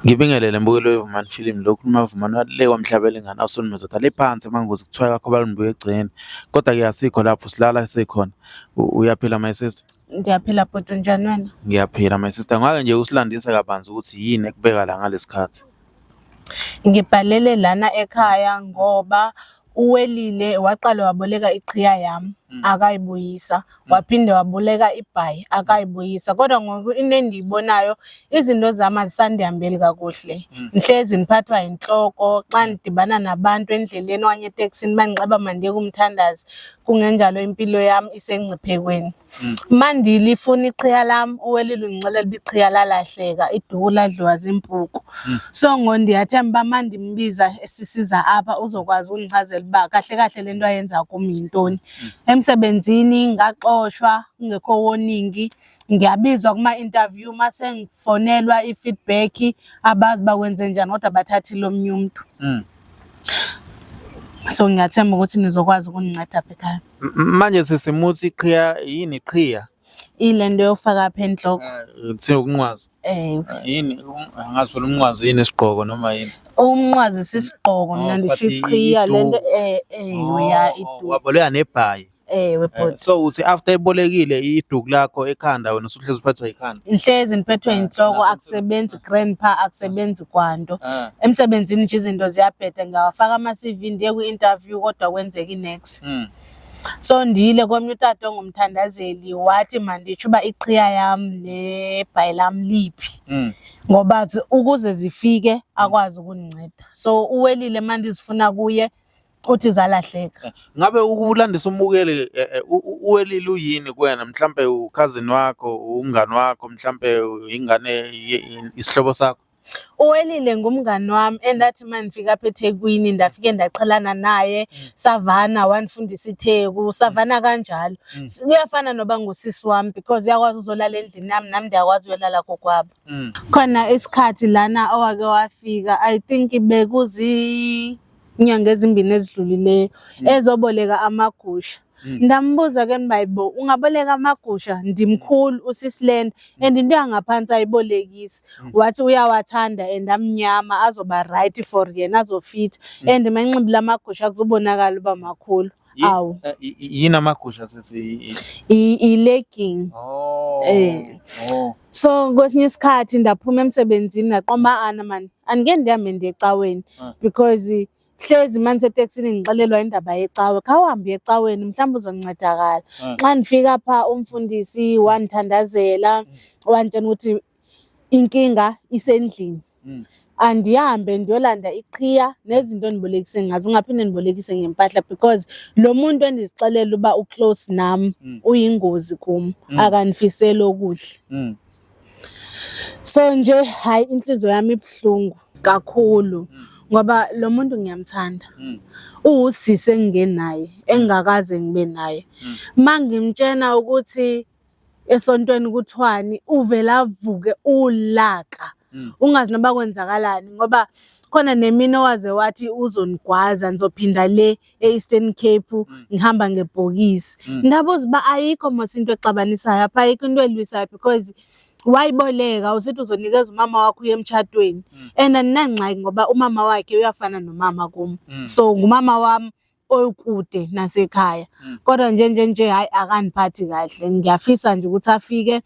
Ngibingelele mbukeli weVumani Film, lokhu uMavumani le kwaMhlabelengane awusoni madoda le phansi emangozi kuthiwa kakho balungibuye egceni. Kodwa-ke asikho lapho silala sikhona. Uyaphila my sister? Ngiyaphila bhuti, unjani wena? Ngiyaphila my sister. Ngake nje usilandise kabanzi ukuthi yini ekubeka la ngalesi khathi. Ngibhalele lana ekhaya ngoba uWelile waqale waboleka iqhiya yami akayibuyisa, waphinde waboleka ibhayi akayibuyisa. Kodwa ngoku into endiyibonayo izinto zam azisandihambeli kakuhle. Ndihlezi ndiphathwa yintloko xa ndidibana nabantu endleleni okanye eteksini bandixeba mandiye kumthandazi, kungenjalo impilo yam isengciphekweni. Uma ndilifuna iqhiya lam uWelile undixelela uba iqhiya lalahleka, iduku ladliwa ziimpuku. So ngoku ndiyathemba uba uma ndimbiza sisiza apha uzokwazi undichazela uba kahle kahle le nto ayenza kum yintoni. Emsebenzini ngaxoshwa kungekho warning, ngiyabizwa kuma-interview uma sengifonelwa i-feedback abazi uba kwenze njani kodwa bathathile omnye umntu. So ngiyathemba ukuthi nizokwazi ukundinceda apha ekhaya. Manje sisimuthi iqhiya yini iqhiya? Ile nto yofaka apha entloko. Kuthiwa umnqwazi. Ewe. Yini angazi phela umnqwazi yini isigqoko noma yini? Umnqwazi sisigqoko, mina Oh, ndisho but iqhiya le nto iduku. Ewe ya Oh, iduku. waboleka nebhayi. Ewe bhuti. So uthi after ebolekile iduku lakho ekhanda wena usuhlezi uphathwa yikhanda. Ndihlezi ndiphethwe yintloko, nasemsebenzini. Akusebenzi grandpa, akusebenzi kwanto. Emsebenzini nje izinto ziyabheda, ngiyawafaka ama-CV ndiye kwi-interview kodwa kwenzeka i-next. So ndiyile komnye utata ongumthandazeli wathi manditsho uba iqhiya yam nebhayi lam liphi ngoba ukuze zifike akwazi ukundinceda. So uWelile uma ndizifuna kuye uthi zalahleka. Ngabe ukulandisa umbukeli uWelile uyini kuwena? Mhlampe ukhazini wakho, umngani wakho, mhlampe ingane isihlobo sakho? Uwelile ngumngani wami endathi uma ndifika apha eThekwini ndafike ndaqhelana naye, savana, wandifundisa iTheku, savana kanjalo. Kuyafana noba ngusisi wami because uyakwazi uzolala endlini yami nami ndiyakwazi uyolala kokwabo. Khona isikhathi lana owake wafika, I think bekuzinyanga ezimbini ezidlulileyo, ezoboleka amagusha. Ndambuza ke hayibo, ungaboleka amagusha, ndimkhulu usisi lena and into yangaphansi ayibolekisi. Wathi uyawathanda and amnyama azoba right for yena, azofitha and manxibile amagusha akuzubonakala uba makhulu. Awu. Yini amagusha sisi? I-legging. Oh. Oh. So kwesinye isikhathi ndaphuma emsebenzini ndaqomba ana man andike ndihambe ndiye ecaweni because hlezi manje eteksini ngixelelwa indaba yecawe, khawuhambe uye ecaweni mhlawumbe uzoncedakala. Xa ndifika phaa umfundisi wandithandazela wanditshela ukuthi inkinga isendlini. Andihambe ndiyolanda iqhiya nezinto endibolekise ngazo, ungaphinde ndibolekise ngempahla because lo muntu endizixelela uba u-close nam uyingozi kum, akandifiseli okuhle. So nje hayi inhliziyo yami ibuhlungu kakhulu ngoba lo muntu ngiyamthanda. Uwusisi engingenaye, engingakaze ngibe naye. Uma ngimtshena ukuthi esontweni kuthiwani uvele avuke ulaka. Ungazi noba kwenzakalani ngoba khona nemini owaze wathi uzonigwaza ngizophinda le e-Eastern Cape ngihamba ngebhokisi. Ndabuza uba ayikho mos into exabanisayo apha, ayikho into elwisayo because wayiboleka usithi uzonikeza umama wakho uye emtshatweni and andinangxaki ngoba umama wakhe uyafana nomama kum. So ngumama wam okude nasekhaya. Kodwa nje nje nje hayi akandiphathi kahle. Ngiyafisa nje ukuthi afike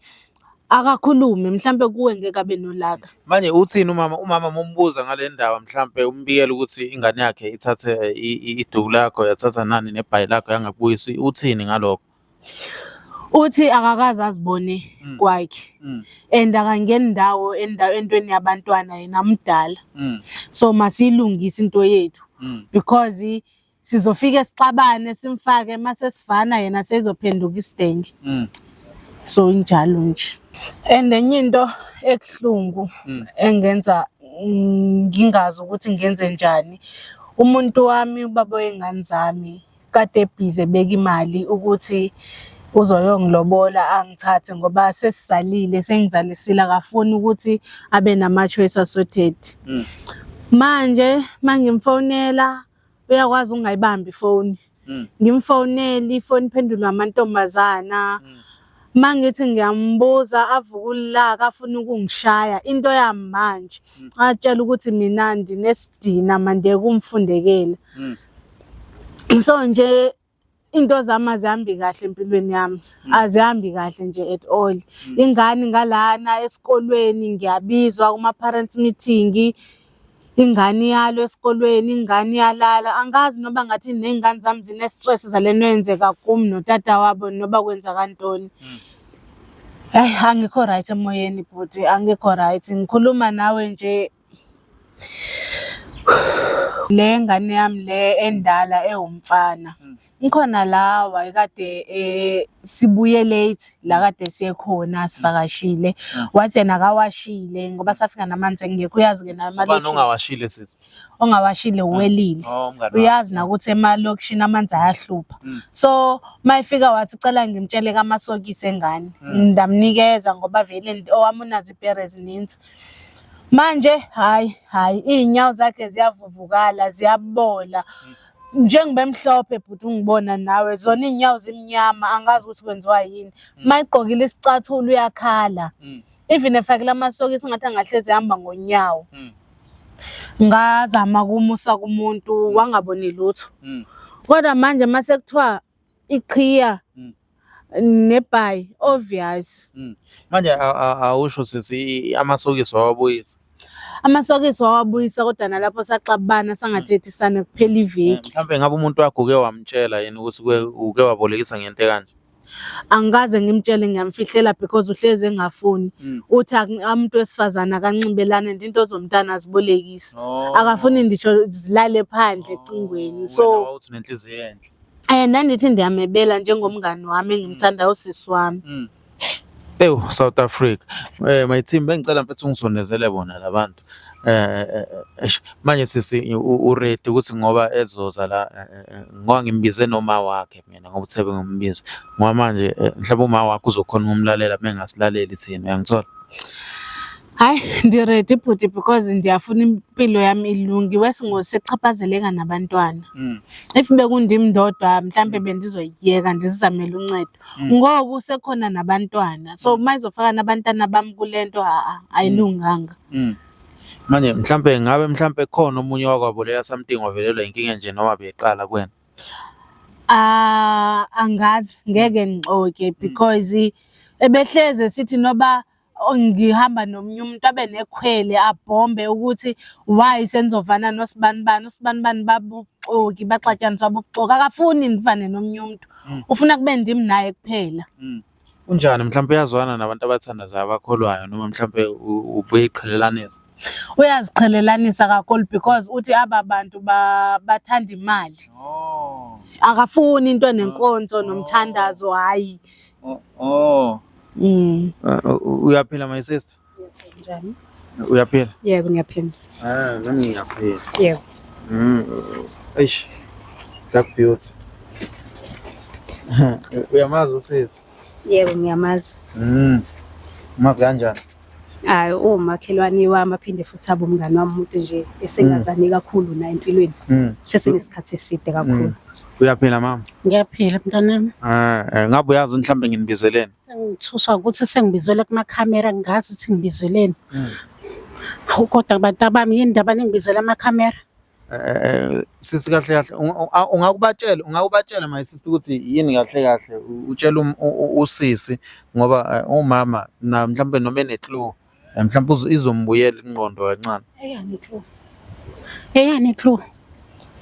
akakhulume mhlampe kuwe ngeke abe nolaka. Manje uthini umama? Umama mumbuza ngale ndaba mhlampe umbikela ukuthi ingane yakhe ithathe iduku lakho yathatha nani nebhayi lakho yangakubuyisi, uthini ngalokho? Uthi akakaze azibone kwakhe and akangeni ndawo entweni yabantwana yena mdala. So masiyilungise into yethu because sizofike sixabane simfake mase sivana yena sezophenduka isidenge. So injalo nje. And enye into ebuhlungu engenza ngingazi ukuthi ngenze njani, umuntu wami ubaba wey'ngane zami kade ebhizi ebeka imali ukuthi uzoyongilobola angithathe ngoba sesizalile sengizalisile akafuni ukuthi abe nama-choice assorted. Manje mangimfonela uyakwazi ukungayibambi ifoni. Ngimfonele ifoni iphendulwa amantombazana. Mangithi ngiyambuza avuke ulaka afune ukungishaya into yamanje. Atshela ukuthi mina ndinesidina mandiyeke umfundekela. So nje into zami azihambi kahle empilweni yami. Azihambi kahle nje at all. Ingane ngalana esikolweni ngiyabizwa kuma-parents meeting. Ingane iyalwa esikolweni, ingane iyalala. Angazi noba ngathi ney'ngane zami zine-stress zale nto eyenzeka kum notata wabo noba kwenzeka ntoni. Hhayi, angikho right emoyeni bhuti, angikho right. Ngikhuluma nawe nje le ngane yami le endala ewumfana, ngikhona la wayekade sibuye late la kade siye khona sivakashile. Wathi yena akawashile ngoba safika namanzi engekho, uyazi-ke nawe Ubani emalokishini ongawashile sisi? ongawashile uwelile. Oh, umngani wakho. Uyazi nakuthi emalokishini amanzi ayahlupha. So mayefika wathi cela ngimtshele kamasokisi engane. Ndamnikeza ngoba vele owami unazo iy'pere ezininzi. Manje hhayi hhayi iy'nyawo zakhe ziyavuvukala ziyabola. Njengoba emhlophe bhuti ungibona nawe zona iy'nyawo zimnyama angazi ukuthi kwenziwa yini. Mayegqokile isicathulo uyakhala. Even efakile amasokisi ngathi angahlezi ehamba ngonyawo. Ngazama ukumusa kumuntu wangaboni lutho. Kodwa manje mase kuthiwa iqhiya nebhayi obvious. Manje awusho sisi amasokisi wawabuyisa. Amasokisi wawabuyisa kodwa nalapho saxabana sangathethisana kuphela iviki. Mhlawumbe ngabe umuntu wakho uke wamtshela yini ukuthi uke wabolekisa ngento ekanje? Angikaze ngimtshele ngiyamfihlela because uhlezi engafuni. Uthi umuntu wesifazane akanxibelani and into zomntana azibolekisi. Akafuni nditsho zilale phandle ecingweni. So So wawuthi unenhliziyo enhle. Ndandithi ndiyamebela njengomngani wami engimthandayo usisi wami. Ewu South Africa. My team bengicela mfethu ungisondezele bona labantu. Eish, manje sisi u-ready ukuthi ngoba ezoza la ngoba ngimbize noma wakhe mina ngoba uthe bengimbiza. Ngoba manje mhlawumbe uma wakhe uzokhona ukumlalela bengasilaleli thina uyangithola? Hayi ndi-ready bhuti because ndiyafuna impilo yami ilunge wesingosechaphazeleka nabantwana. If bekundim ndodwa mhlambe bendizoyiyeka ndizizamele uncedo. Ngoku sekhona nabantwana so uma izofaka nabantwana bami kule nto ha-a ayilunganga. Manje mhlambe ngabe mhlambe khona omunye wakwaboleka something wavelelwa inkinga nje noma beqala kuwena? Ah angazi ngeke ngixoke because ebehleze sithi noba ngihamba nomunye umuntu abe nekhwele abhombe ukuthi why senizovana nosibanibani usibanibani babuxoki baxatshaniswa bubuxoki akafuni ndivane nomunye umuntu ufuna kube ndim naye kuphela. Unjani mhlawumbe uyazwana nabantu abathandazayo abakholwayo noma mhlawumbe ubuyiqhelelanisa? Uyaziqhelelanisa kakhulu because uthi aba bantu bathanda imali. Oh. Akafuni into enenkonzo nomthandazo hhayi. Oh. Uyaphila my sister? Njani? Uyaphila? Yebo, ngiyaphila. Ah, nami ngiyaphila. Yebo. Eish. Black Beauty. Uyamazi usisi? Yebo, ngiyamazi. Umazi kanjani? Hayi, umakhelwane wami aphinde futhi abe umngani wami umuntu nje esengazani kakhulu naye empilweni. Sesenesikhathi eside kakhulu. Uyaphila mama? Ngiyaphila mntanami. Ngabe uyazi mhlambe nginibizeleni? Sengithuswa ukuthi sengibizelwe kumakhamera ngingazi ukuthi ngibizeleni. Hawu kodwa bantu abami yini ndaba ningibizela amakhamera? Sisi kahle kahle ungakubatshela my sister ukuthi yini kahle kahle utshela usisi ngoba umama na mhlambe noma ene-clue mhlambe izombuyela ingqondo kancane. Eyani clue? Eyani clue?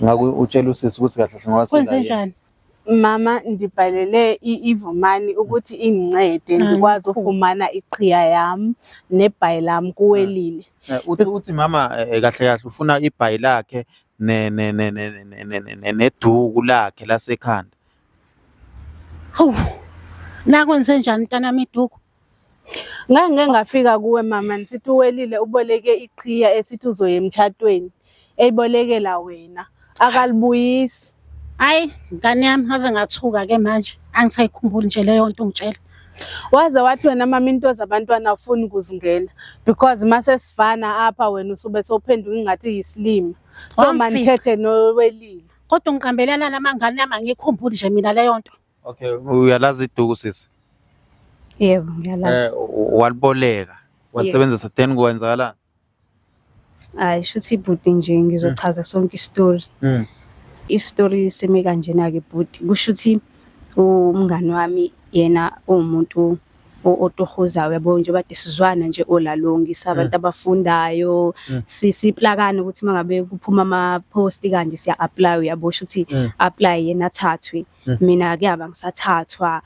Ngaku utshela usisi ukuthi kahle kahle ngoba Kwenze njani? Mama ndibhalele iVumani ukuthi ingincede ndikwazi mkhulu. ufumana iqhiya yami nebhayi lam kuwelile. Uthi mama kahle kahle ufuna ibhayi lakhe neduku lakhe lasekhanda. Hawu. La kwenze njani mntanami iduku? Ngangike ngafika kuwe mama nisithi uwelile uboleke iqhiya esithi uzoya emtshatweni eyibolekela wena akalibuyisi. Hayi, ngane yami ngaze ngathuka ke manje. Angisayikhumbuli nje leyo nto ungitshela. Waze wathi wena mama into zabantwana awufuni ukuzingena because mase sifana apha wena usube sowuphenduka ingathi yisilima. So Wamfica. mandithethe nowelile. Kodwa ngiqambelana namangane yami angikhumbuli nje mina leyo nto. Okay, uyalazi iduku sisi? Yebo, ngiyalazi. Waliboleka, walisebenzisa then kwenzakalani? Hayi, shuthi bhuti nje ngizochaza sonke isitori. Isitori sime kanjena-ke bhuti, kusho ukuthi umngani wami yena uwumuntu otohozayo yabo, njengoba kade sizwana nje olalongi sabantu abafundayo, siplakane ukuthi uma ngabe kuphuma ama-post kanje siya-apply uyabo, shuthi apply yena athathwe. Mina kuyaba ngisathathwa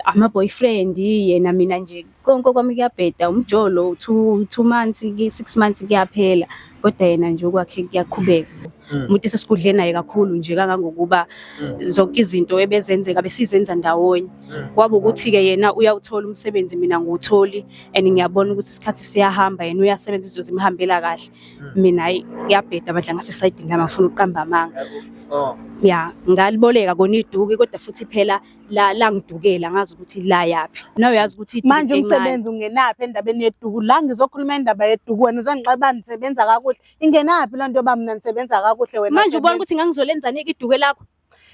ama-boyfriend yena mina nje konke kwami kuyabheda, umjolo 2 months, 6 months kuyaphela, kodwa yena nje okwakhe kuyaqhubeka. Umuntu esesikudle naye kakhulu nje kangangokuba zonke izinto ebezenzeka besizenza ndawonye. Kwaba ukuthi-ke yena uyawuthola umsebenzi, mina ngiwutholi, and ngiyabona ukuthi isikhathi siyahamba, yena uyasebenza, izinto zimhambela kahle. Mina hhayi, kuyabheda bandla ngasesayidini lami, angifuni ukuqamba amanga. Oh. Ya, ngaliboleka kona iduku kodwa futhi phela la langidukela ngazi ukuthi la yaphi. Nawe uyazi ukuthi iduku Manje encane. umsebenzi ungenaphi endabeni yeduku? La ngizokhuluma indaba yeduku, wena uzongixela uba ndisebenza kakuhle. Ingenaphi loo nto yoba mna ndisebenza kakuhle wena Manje ubona usebenza? ukuthi ngangizolenzani-ke iduku lakho?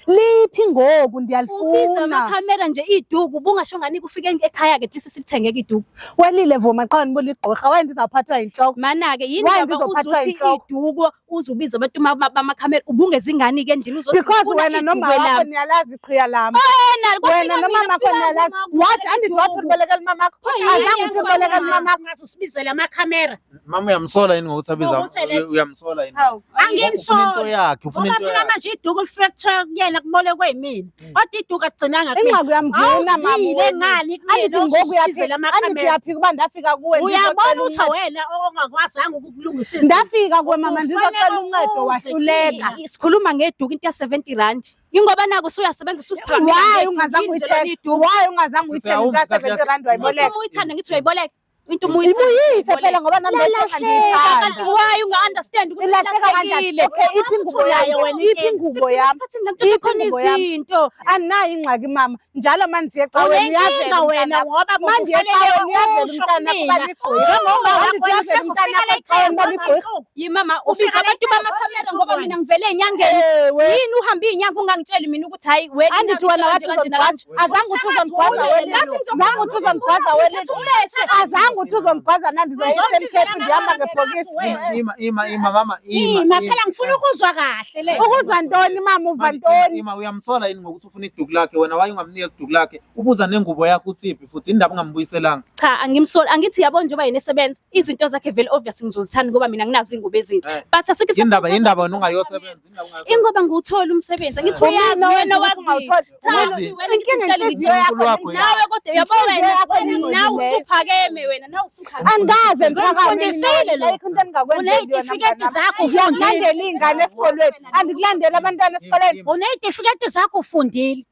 Liphi ngoku? Ubiza Ndiyalifuna. amakhamera nje iduku, ubungasho ngani kufike ekhaya-ke at least silithengeke iduku. Welile vuma qha ndibula igqwirha, waye ndizawuphathwa yintloko. Mana-ke yini Why ndaba ndizophathwa uzuthi yintloko? iduku uze ubize abantu bamakhamera, ubungeza ingane-ke endlini uzothi Because ngifuna wena iduku noma wakho elami. niyalazi iqhiya lam. Wena, kwafika Wena mina, nomama wakho kufika niyalazi. uma Wathi andithi wathi ulibolekela umamakho. Pho yini Azange uthi ulibolekela umamakho. Ungaze usibizele amakhamera. Mama uyamsola yini ngokuthi abiza Ngokuthi ele- uyamsola yini? Hawu, Angimsoli. Ufuna into yakhe, ufuna Ngoba into phela yakhe. manje iduku lifike kuthiwa kuyena kubolekwe yimina. Kodwa iduku akugcinanga kumina. Ingxaki uyamvuna mama. Awuzile wena. ngani kumina Andithi ngoku usibizele uyaphika, andithi amakhamera. uyaphika uba ndafika kuwe Uyabona ndizocela ukuthi uncedo. wena ongakwazanga ukukulungisa izinto. Ndafika kuwe mama ndizocela Kufanele uncedo uze wahluleka. Sikhuluma ngeduku into ya-70 rand. Ingoba naku usuyasebenza ususiphakamela Why ngeduku, ungazange yini nje lona uyithenge? iduku? Why ungazange Sisi, uyithenge into awumbi kahle ya-70 rand wayiboleka? Uma uyithanda ngithi uyayiboleka. Into uma uyithanda Ibuyise phela ngoba nami beyithenga Kanti ndiyithanda. why unga-understand ukuthi Ilahleka kanjani? ilahlekile? Okay, iphi ingubo Unayo yami? wena Iphi inkinga. ingubo yami? Esikhathini la kuthatha Iphi khona ingubo yami? izinto. Andinayo ingxaki mama. Njalo uma ndisiya ecaweni Unenkinga uyavela wena umntanakho. ngoba Uma ndiya kufanele ecaweni uyavela usho umntanakho kumina. uba ligqwirha. Njengoba Andithi wakho uyavela uhlezi ufika umntanakho la ekhaya ecaweni uba ligqwirha. Yimama ubiza Ufika la abantu ekhaya bamakhamera zonke ngoba iy'nsuku mina ngivele enyangeni. Ewe. Yini uhambe iy'nyanga ungangitsheli mina ukuthi hayi wena Andithi wena wathi kanje nakanje. uzondigwaza. Azange uthi uzondigwaza welile. Zange uthi uzondigwaza welile. Azange uthi uzondigwaza nandizoya e-Eastern Cape ndihamba ngebhokisi. Ima ima ima mama ima. Ima phela ngifuna ukuzwa kahle le. Ukuzwa ntoni mama uva Manje, ntoni? Ima uyamsola yini ngokuthi ufuna iduku lakhe wena waye ungamnikeza iduku lakhe ubuza nengubo yakho uthi iphi futhi indaba ungambuyiselanga. Cha angimsoli, angithi yabo njengoba yena esebenza izinto zakhe vele obvious ngizozithanda ngoba mina nginazo iy'ngubo ezintsha. But asikho isikhathi Indaba sokuthi indaba wena ungayosebenza indaba ungayosebenza. Ingoba ngiwuthola umsebenzi angithi Umina uyazi wenza wena ukuthi wazi. ungawutholi. Cha, Wazi. wena ngithi Inkinga ngitshele inhliziyo ngithi yakho Unkulunkulu wakho nawe kodwa uyabo Inhliziyo wena yakho nawe ingcolileyo. usuphakeme wena nawe usuphakeme. Angikaze ngiphakame Ngimfundisile lo. ayikho into engingakwenzeli yona Uney'tifiketi mnganami. zakho ufundile. Ngiyakulandela iy'ngane esikolweni. Andikulandeli abantwana esikolweni. Uney'tifiketi zakho ufundile.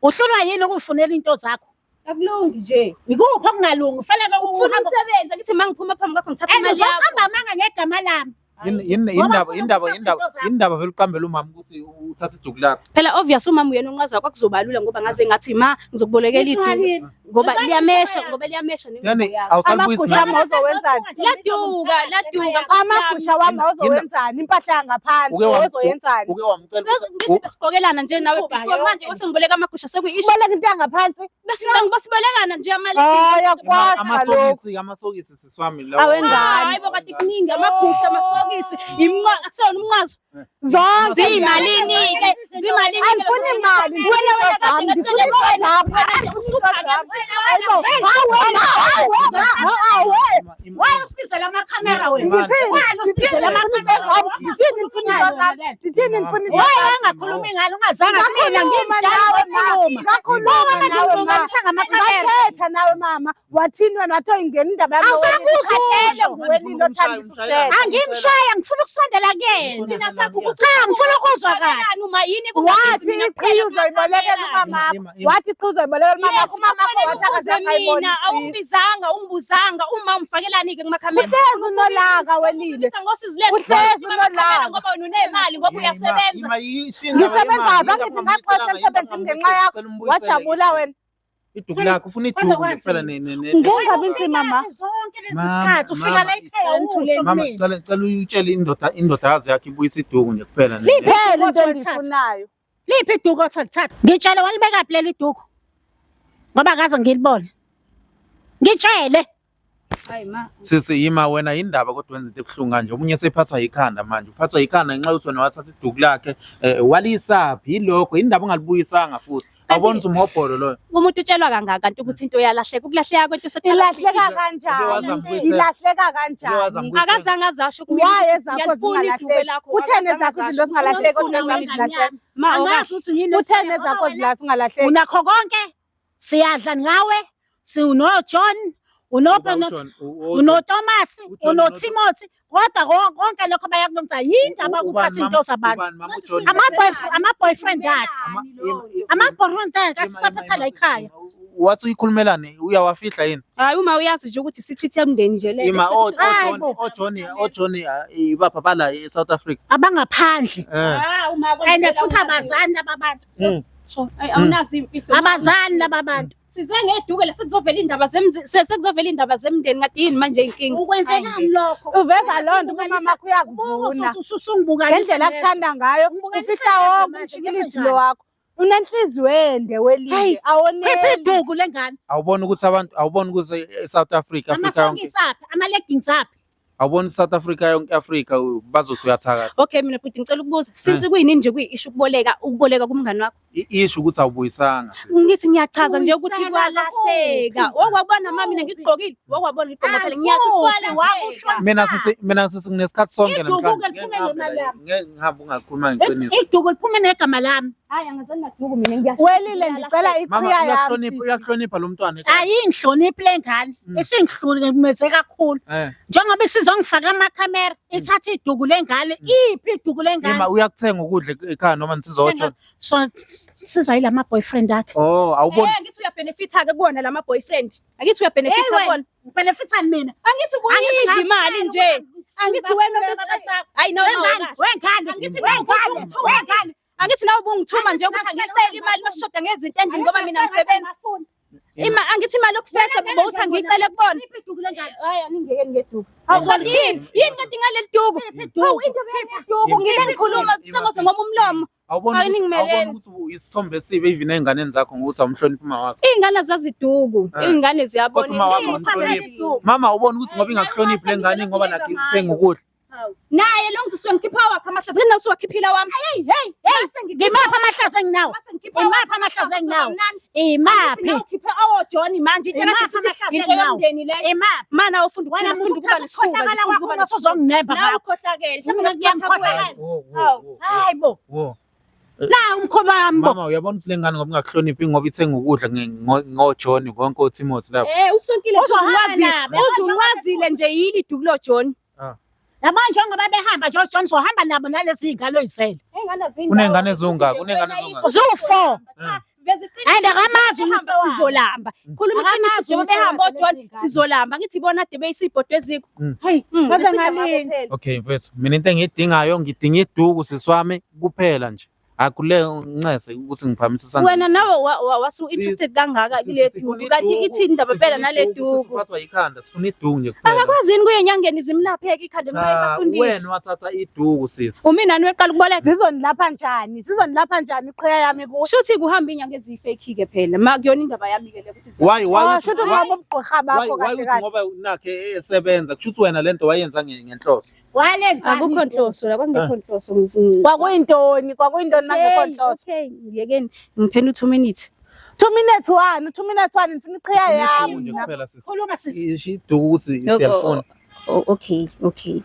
Uhlulwa yini ukufunela into zakho? Akulungi nje. Ikuphi okungalungi? Fanele Ufuna uhambe umsebenzi angithi uma ngiphuma phambi kwakho ngithatha and imali yakho. uzoqamba amanga ngegama lami. Yini yini Ngoba indaba ufuna indaba ukuthatha indaba izinto zakho. indaba vele uqambela umama ukuthi uthatha iduku lakhe. Phela obvious umama uyena unqaza kwakuzobalula ngoba ngaze ngathi ma ngizokubolekela iduku Izwalile. ngoba Izwalile liyamesha yakho. ngoba liyamesha nengubo Yani yakho. awusalibuyisi Amagusha mama. ami awuzowenzani? Laduka laduka nkosi yami. Amagusha wami awuzowenzani? Impahla yangaphansi Uke wam- ozoyenzani? Uke wamcela Ngithi besigqokelana nje nawe Uba before manje yonke. usengiboleka amagusha sekuyi-issue. Uboleka into yangaphansi? Besibolekana nje Hayi ama-leggings. akwazi kaloku. amasokisi amasokisi sisi wami lawo. Awengane. Hayi bo kade kuningi amagusha amasokisi imnqwazi akusona umnqwazi. Zonke Ziyimalini-ke zimalini Andifuni imali, ndifuna Wena into wena zam, kade ndifuna ngakutshela into wena zam. wena nje Andifuni into usuphakeme. zam. Hayibo, hawe, hawe, hawe. Why usibizela amakhamera wena? Ngithini? Why Ngithini usibizela ndifuna into zam? Ngithini ndifuna into zam? Ngithini ndifuna into Why zam? wangakhulumi ngalo ungazange kumina Ngakhuluma ngimdala nawe ma, wakhuluma. ngakhuluma Manje nawe ma. ungilunganisa ngamakhamera. Ngathetha nawe mama, wathini wena wathi oyingena indaba yami Awusakuzwa ukhathele usho. nguwelile othanda ukuhleka. Angimshaya ngifuna ukusondela kuyena. Thina sakho ukuthi Cha ngifuna ukuzwa kahle. ubolekani uma yini Wathi iqhiya uzoyibolekela umamakho. Ima, ima. Wathi iqhiya uzoyibolekela umamakho. Umamakho wathi akazange ayibone mina iqhiya. awungibizanga ungibuzanga uma umfakelani-ke kumakhamera. Uhlezi unolaka welile. Uhlezi unolaka. Ngoba wena unemali ngoba uyasebenza. Ima yisho indaba Ngisebenza yemali, bangithi indaba ngaxosha ungambuyiselanga, emsebenzini ngenxa yakho. Cela umbuyisele Wajabula wena. Iduku lakhe ufuna iduku nje kuphela ne ne ne. Ngengabi inzima ma. Zonke lezi Mama, zikhathi ufika mama, la ekhaya usho Mama kumina. cela cela uyitshele indoda indodakazi yakhe ibuyise iduku nje kuphela ne. Phela into Kodwa endiyifunayo. Liphi iduku othi alithatha? Ngitshele walibeka phi leli duku? Ngoba akaze ngilibone. Ngitshele. Hayi ma. Sisi yima wena yindaba kodwa wenza into ebuhlungu kanje. Omunye sephathwa yikhanda manje. Uphathwa yikhanda ngenxa yokuthi wena wathatha iduku lakhe waliyisaphi yilokho yindaba ongalibuyisanga futhi. Awubona ukuthi umhobholo loyo. Umuntu utshelwa kangaka kanti ukuthi into uyalahleka. Ukulahleka kwento sekuqala Ilahleka kanjani? Ilahleka kanjani? Akazange azasho kumina. Why ezakho Ngiyalifuna iduku zingalahleki? lakho. Utheni akazange ezakho izinto azasho. zingalahleki kodwa Ufuna ezami wena. zilahleka? Ma Angazi awukahle. ukuthi yini Utheni ezakho zingalahleki? Unakho konke. Siyadla ngawe. Siuno John, uno Thomas, uno Timothy. Kodwa konke lokho bayakulungisa. Yindaba ukuthatha into zabantu. Ama boyfriend akhe. Ama boyfriend akhe asisaphatha la ekhaya. Wathi uyikhulumelani uyawafihla yini? Hayi uma uyazi nje ukuthi secret yomndeni nje leyo. Ima Hayi oJohn bo. oJohn oJohn ibapha bala eSouth Africa. Abangaphandle. Ah uma And futhi abazani laba bantu. So awunazi imfihlo. Abazani laba bantu. Size ngeduke la sekuzovela indaba zemzi sekuzovela indaba zemndeni ngathi yini manje inkinga. Ukwenzelani lokho? Uveza loo nto umama wakho uyakuvuna. Usungibukanisa. Ngendlela akuthanda ngayo Ungibukanisa ufihla lezo wonke manje, umshikilithi ngenzenjani? lo wakho. Unenhliziyo ende Hayi, welile Khipha awoneli. iduku lengane. Awubona ukuthi abantu awubona ukuthi eSouth Africa Africa yonke Amasokisi aphi? Ama-leggings aphi? awubona South Africa yonke Africa bazothi uyathakatha. Okay mina futhi ngicela ukubuza since kuyini nje kuyi-issue ukuboleka ukuboleka kumngani wakho? I-issue ukuthi awubuyisanga. Ngithi ngiyachaza nje ukuthi Ubuyisela kwalahleka. Wakwabona mama mina ngikugqokile, wakwabona ngigqoka phela ngiyasho ukuthi kwalahleka. Mina sisi nginesikhathi sonke Iduku namhlanje. ke liphume ngemali yami. Ngeke ngihambe ungakhuluma ngeqiniso. Iduku liphume negama lami. Hayi angizani naduku mina ngiyasho. Welile ndicela Mama iqhiya yami. uyakuhlonipha sisi. uyakuhlonipha lo mntwana ekhaya. Ayingihloniphi le ngane. Isingihlukumeze kakhulu. Njengoba isizongifaka amakhamera, ithatha iduku lengane. Iphi iduku lengane? Ima uyakuthenga ukudla ekhaya noma nisizwa oJohn. So sizwa yilama boyfriend akhe. Oh awuboni Eh ngithi uyabenefita ke kuwona lama boyfriend. Angithi uyabenefita kuwona. Benefitani mina? Angithi ubuyidla imali nje. Angithi wena hayi no no. Wengane, wengane, Angithi nawe wengane, ubungithuma. wengane. Angithi nawe ubungithuma nje ukuthi angicele imali masishoda ngezinto endlini ngoba mina ngisebenza. Ima angithi imali yokufesa bowuthi angicele kubona. Iphi iduku lengane? Hayi aningeke ngeduku. Hawu kanti yini? Yini kanti ngaleli duku? Hawu indaba yeduku ngile ngikhuluma sengoze ngoma umlomo. Awuboni Hayi, ukuthi- ningimelele. awuboni ukuthi isithombe esibi even ey'nganeni zakho ngokuthi awumhloniphi uma wakho. Iy'ngane azaziduku, iy'ngane ziyabona. Kodwa uma wakho Iy'ngane awumhloniphi. Mama awuboni ukuthi ngoba ingakuhloniphi le ngane ngoba nakho ithenga ukudla. Naye lo ngizisuke ngikhipha wakhe amahlazo, yini usuwakhiphila wami? Hey, hey, hey. Ngimaphi amahlazo enginawo? Imaphi amahlazo enginawo? Imaphi? Nawe ukhiphe awo John manje into Imaphi ekade sithi amahlazo into enginawo? yomndeni leyo. Imaphi? Mana ufunda Wena ukuthina ufunda ukuba nesifuba, usukhohlakala nje, ufunda ukuba kwakho nesifuba. usuzonginemba Nawe ngakho. ukhohlakele, mhlawumbe ngakuthatha Ngiyamkhohlakala. kuwena. Wo, wo, Hawu. wo, Hayi bo. wo. La umkhoba wami bo. Mama uyabona ukuthi le ngane ngoba ingakuhloniphi ngoba ithenga ukudla ngoJohn konke oTimothy lapho. Eh usonkile Uzohamba uzunwazile, nabo. uzunwazile nje yini iduku lo John. Yabo njengoba behamba nje oJohn sohamba nabo nalezi iy'ngane oyizele. Kuney'ngane eziwungaka, kuney'ngane eziwungaka. Ziwu-four. And akamazi Hamba uyise wabo. sizolamba. Khuluma Akamazi iqiniso njengoba uyise behamba wakhe oJohn lezi ngane. sizolamba. Ngithi ibona ade beyisibhodwe eziko. Hayi, Ngaze Isidla ngalinda. ngakho phela. Okay mfethu, mina into engiyidingayo ngidinga iduku sisi wami kuphela nje. Akule ncese ukuthi ngiphakamisa isandla. Wena nawe wasu interested kangaka kule duku kanti ithini indaba phela nale duku. Siphathwa yikhanda, sifuna iduku nje kuphela. Akakwazi yini kuye enyangeni zimlapheke ikhanda Cha, bafundisi. wena wathatha iduku sisi. Umina weqala ukuboleka. Zizonilapha njani? Zizonilapha njani iqhiya yami kuwe? Shuthi kuhamba inyanga eziyifake ke phela. Ma kuyona indaba yami ke le ukuthi Why Oh, uthi- shuthi unqaba ubugqwirha why bakho why kahle uthi kahle. ngoba nakhe esebenza kusho ukuthi wena lento wayenza ngenhloso. Walenzani? akukho nhloso la kwangekho nhloso. Kwakuyintoni? Kwakuyintoni mangekho nhloso? Okay, ngiyekeni ngiphena u2 minutes. 2 minutes one, 2 minutes one, ngifuna iqhiya Sifuna yami. iduku nje kuphela sisi. Khuluma sisi. Isho iduku ukuthi siyalifuna. Oh, okay, okay.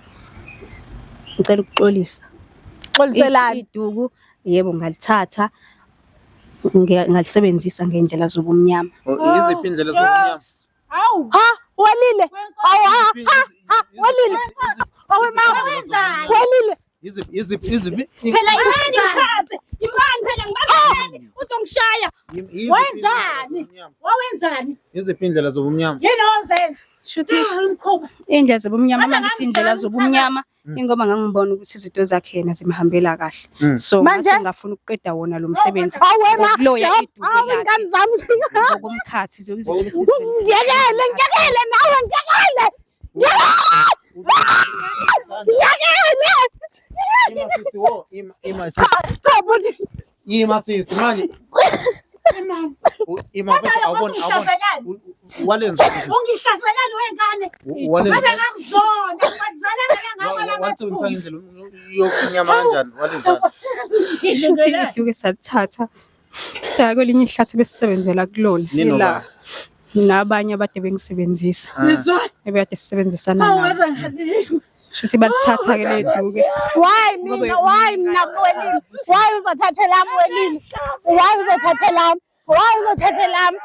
Ngicela ukuxolisa. Xoliselani. Iduku yebo ngalithatha ngalisebenzisa ngendlela zobumnyama. Oh, Yiziphi indlela zobumnyama? Hawu. Ha, welile. Awu ha, ha, ha, welile. Awu mama. Wenzani? Welile. Yiziphi yiziphi yiziphi Phela imani ngithathe. Imani phela ngibambeni uzongishaya. yiziphi Wenzani? indlela zobumnyama? Wawenzani? Yiziphi indlela zobumnyama? Yini owenzeni? Shuthi Ah, umkhuba. indlela zobumnyama Ngaze mangithi indlela ngangizama zobumnyama ingoba ngangibona ukuthi izinto zakhe yena zimhambela kahle. So Manje? ngase ngafuna ukuqeda wona lo msebenzi. Awu wema. Ngokuloya iduku Awu lakhe. ingane zami. Ngokomkhathi zonke izinto lesisebenzisa. Ngiyekele, ngiyekele nawe, ngiyekele. Ngiyekele. Ima sisi wo, ima ima sisi. Cha bhuti. Ima sisi manje. Ima mfethu awuboni awuboni. Walenza Ungihlaselani wengane? Walenza Ngaze ngakuzonda, ngakuzalana ngakho walisebenzisa ngendlela yokunyama kanjani? Walenza Shuthi iduku sathatha saya kwelinye ihlathi besisebenzela kulona Nino ila ba? nabanye abade bengisebenzisa Ngizwa. ebekade sisebenzisana nabo. Shuthi balithatha-ke le duke. Why mina? Why mina Welile? Why uzothatha lami Welile? Why uzothatha lami? Why uzothatha lami?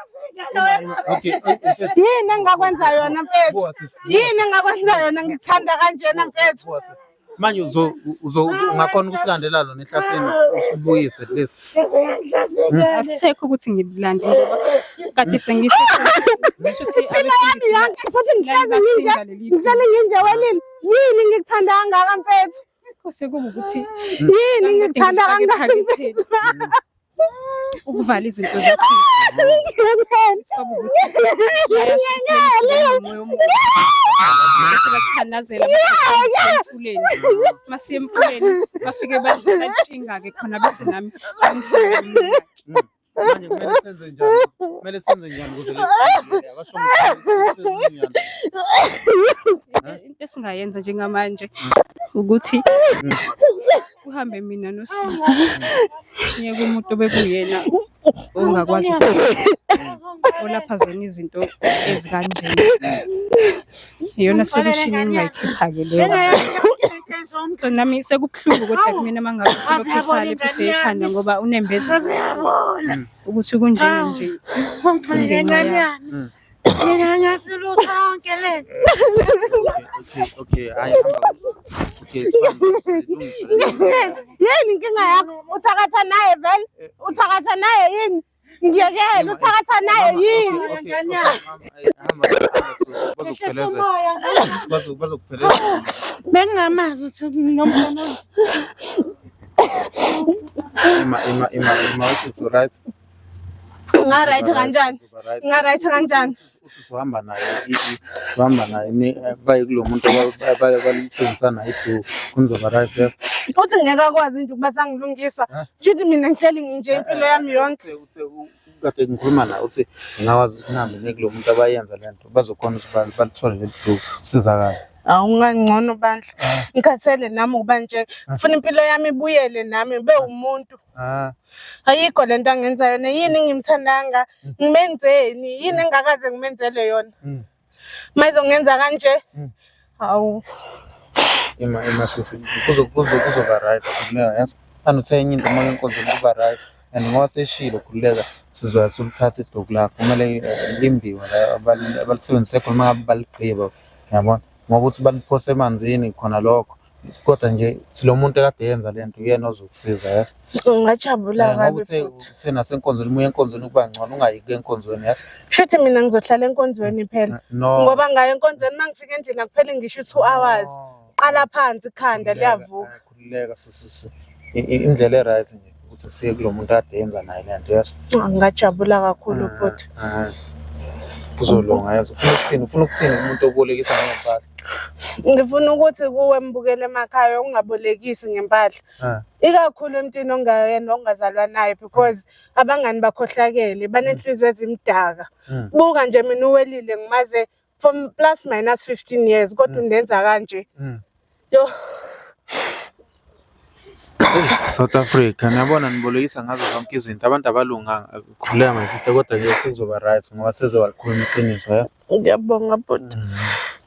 Okay, mfethu. Yini engakwenza yona mfethu? Buka sisi. Yini engakwenza yona ngikuthanda kanjena mfethu? Buka sisi. Manje uzo uzo ungakhona ukusilandela lona ehlathini usibuyise at least. Akusekho ukuthi ngilande ngoba kade sengise shuthi Impilo yami yonke futhi ngihlezi nginje. basinda leli duku. Ngihleli nginje Welile. Yini ngikuthanda kangaka mfethu? Kose kuba ukuthi Yini ngikuthanda ngifake kangaka ephaketheni. Ukuvala izinto zesiko. Kwaba ukuthi bayasho ukuthi umoya omubi. Bese bakuthandazela basiye emfuleni. Masiye emfuleni bafike batshinga-ke khona bese nami bangihlangana. Manje kumele senze njani? Kumele senze njani ukuze le abasho ukuthi senze njani? Into esingayenza njengamanje ukuthi kuhambe mina nosisi siye kumuntu obekuyena ongakwazi olapha zona izinto ezikanjena. Iyona solution engingayikhipha-ke leyo. So nami sekubuhlungu kodwa kumina uma ngabe selokhu ekhale ephethwe ikhanda ngoba unembeza ukuthi kunjena nje kungenxa yakhe. Mina ngiyasilutha yonke le. Okay, okay, hayi hamba. Okay, it's fine. Silungisa le nto. Yini inkinga yakho? Uthakatha naye vele? Uthakatha naye yini? Ngiyekele, uthakatha naye Mama, yini? okay, okay, okay, mama, hayi, hamba, hamba, bazokuphelezela. Bazokuphelezela. Bengingamazi ukuthi nomntwana Ima, ima, ima, ima, usisi right? Nga right kanjani? Uzoba right. Nga right kanjani? Uthi usuhamba naye, usuhamba naye, baye kulo muntu abalisebenzisa naye iduku, kuzoba right, yes. Uthi ngeke akwazi nje ukuba sangilungisa. Shuthi mina ngihleli nginje impilo yami yonke. Uthe kade ngikhuluma naye uthi ngingakwazi ukuthi nihambe niye kulo muntu abayenza le nto, bazokhona ukuthi balithole leli duku, usizakale. Awungangcono bandla. Ngikhathele nami ukuba nje. Ngifuna impilo yami ibuyele nami ngibe umuntu. Ah. Ayikho lento angenza yona. Yini ngimthandanga? Ngimenzeni? Yini engakaze ngimenzele yona? Mayizongenza kanje? Hawu. Ima, ima sisi, kuzoba right, khululeka yazi. Manje uthe enye into uma inkonzo kuba right and ngoba seshilo khululeka sizoya silithathe iduku lakho. Kumele limbiwe la abalisebenzise khona uma ngabe baligqiba, uyabona? Ngoba uthi baliphose emanzini khona lokho. Kodwa nje lo muntu ekade yenza le nto uyena ozokusiza yazi. Ngingajabula Ngoba kabi uthe futhi. uthe nasenkonzweni uma uya enkonzweni kuba ngcono ungayi enkonzweni yazi. Shuthi mina ngizohlala enkonzweni phela. No. Ngoba ngayo enkonzweni uma ngifika endlini akupheli ngisho 2 hours. Qala phansi ikhanda liyavuka. Khululeka sisi. Indlela e-right nje ukuthi siye kulo muntu akade yenza naye le nto yazi. Ngingajabula kakhulu futhi. Kuzolunga yazi. Ufuna ukuthini? Ufuna ukuthini kumuntu obolekisa ngempahla? Ngifuna ukuthi kuwe mbukele emakhaya ungabolekisi ngempahla. Ikakhulu emntwini ongayena ongazalwa naye because abangani bakhohlakele banenhliziyo ezimdaka. Buka nje mina uWelile ngimaze from plus minus 15 years kodwa undenza kanje. Yo. South Africa niyabona nibolekisa ngazo zonke izinto abantu abalunganga. Khululeka my sister kodwa ke sekuzoba right ngoba sezowalikhuluma iqiniso yazi. Ngiyabonga bhuti.